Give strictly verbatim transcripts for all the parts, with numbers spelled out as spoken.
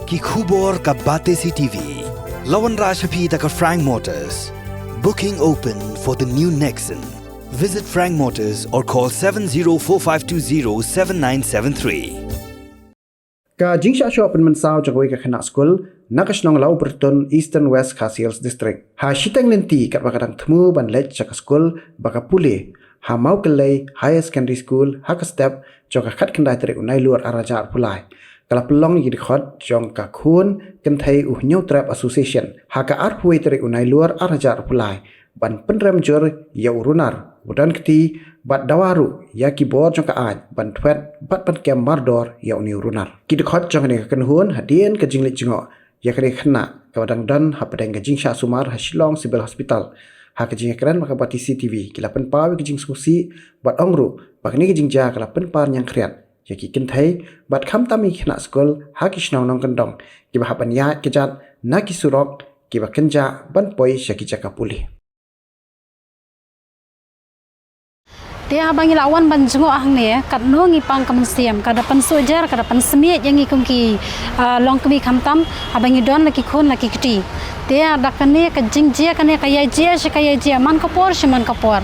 Ki khubor ka Batesi T V. La wanrah sha phi da ka Frank Motors. Booking open for the new Nexon. Visit Frank Motors or call seven zero four five two zero seven nine seven three. Ka jingshah shoh pynmynsaw jong kawei ka khynnah skul na ka shnong Lawbyrtun, Eastern West Khasi Hills District. Ha shiteng lynti katba ka dang thmu ban leit sha ka skul ba ka pule ha Mawkyllei Higher Secondary School ha ka step jong ka khatkhyndai tarik u Nailur arhajar arphew lai, ka la pynlong ïa ki dkhot jong ka Khun Kynthei U Hynñiewtrep Association ha ka arphew wei tarik u Nailur arhajar arphew lai ban pynrem jur ïa u runar, u don kti bad dawa ruh ïa ki bor jong ka aiñ ban thwet bad ban kem mardor ïa une u runar. Ki dkhot jong kane ka kynhun hadien ka jingleit jngoh ïa kane ka khynnah kaba dang don hapdeng ka jingshah sumar ha Shillong Civil Hospital. Ha ka jingïakren bad ka Batesi T V, ki la pynpaw ïa ka jingsngewsih bad ong ruh ba kane ka jingjia ka la pynpar ñiangkhriat ïa ki kynthei bad khamtam ïa ki khynnah skul ha ki shnong nongkyndong kiba hap ban ïaid kjat na ki surok kiba kynjah ban poi sha ki jaka pule. Te haba ngi la wan ban jngoh hangne, katno ngi pang ka mynsiem, ka da pynsuhjer, ka da pynsmiej ïa ngi kum ki, ah, longkmie khamtam, haba ngi don la ki khun la ki kti. Te da kane ka jingjia kane ka ïai jia shi ka ïai jia man ka por shi man ka por.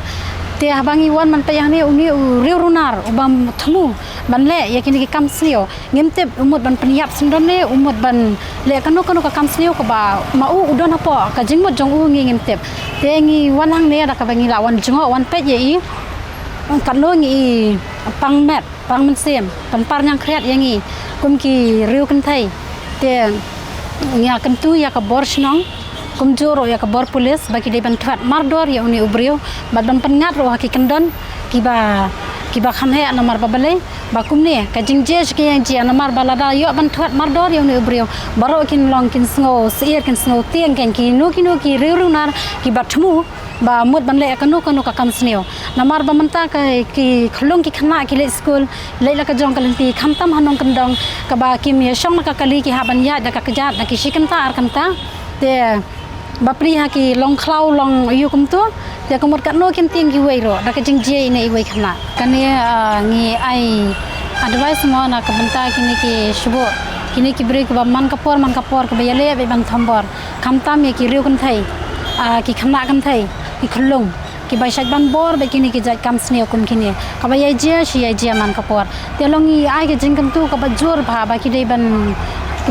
Te haba ngi wan ban peit hangne une u riew runar uba thmu ban leh ïa kine ki kam sniew. Ngim tip u mut ban pynïap syndon ne u mut ban leh kano kano ka kam sniew kaba ma u u don hapoh ka jingmut jong u ngi ngim tip. Te ngi wan hangne da kaba ngi la wan jngoh wan peit ïa i. Katno ngi i pang met, pang mynsiem, pynpar ñiangkhriat ïa ngi kum ki riew kynthei. Te ngi ïa kyntu ïa ka bor shnong, kumjuh ruh ïa ka bor pulis ba ki dei ban thwet mardor ïa une u briew bad ban pynngat ruh ha ki kyndon kiba, kiba kham heh namar ba balei ba kumne ka jingjia shi ka ïai jia namar ba lada ïoh ban thwet mardor ïa une u briew, baroh kin long kin sngew syier kin sngew tieng keiñ kino kino ki riew runar kiba thmu ba mut ban leh kano kano ka kam sniew. Namar ba mynta ka ki khyllung ki khynnah ki leit skul, leit la ka jong ka lynti khamtam ha nongkyndong kaba kim ïa shong na ka kali ki hap ban ïaid da ka kjat da ki shi kynta ar kynta. Te bapli ha ki long khlaw long ïu kumtu. Te ka mut katno kin tieng kiwei ruh da ka jingjia ine iwei khynnah. Kane, ah, ngi ai advice mo na ka bynta kine ki shibun, kine ki briew kiba man ka por man ka por kiba ïaleh bad ban thombor. Khamtam ïa ki riew kynthei, ah, ki khynnah kynthei, ki khyllung kiba shait ban bor bad kine ki jait kam sniew kum kine. Kaba ïai jia shi ïai jia man ka por. Te long ngi ai ka jingkyntu kaba jur bha ba ki dei ban,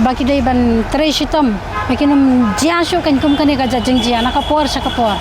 ba ki dei ban trei shitom ba kin ym jia shuh keiñ kum kane ka jait jingjia na ka por sha ka por.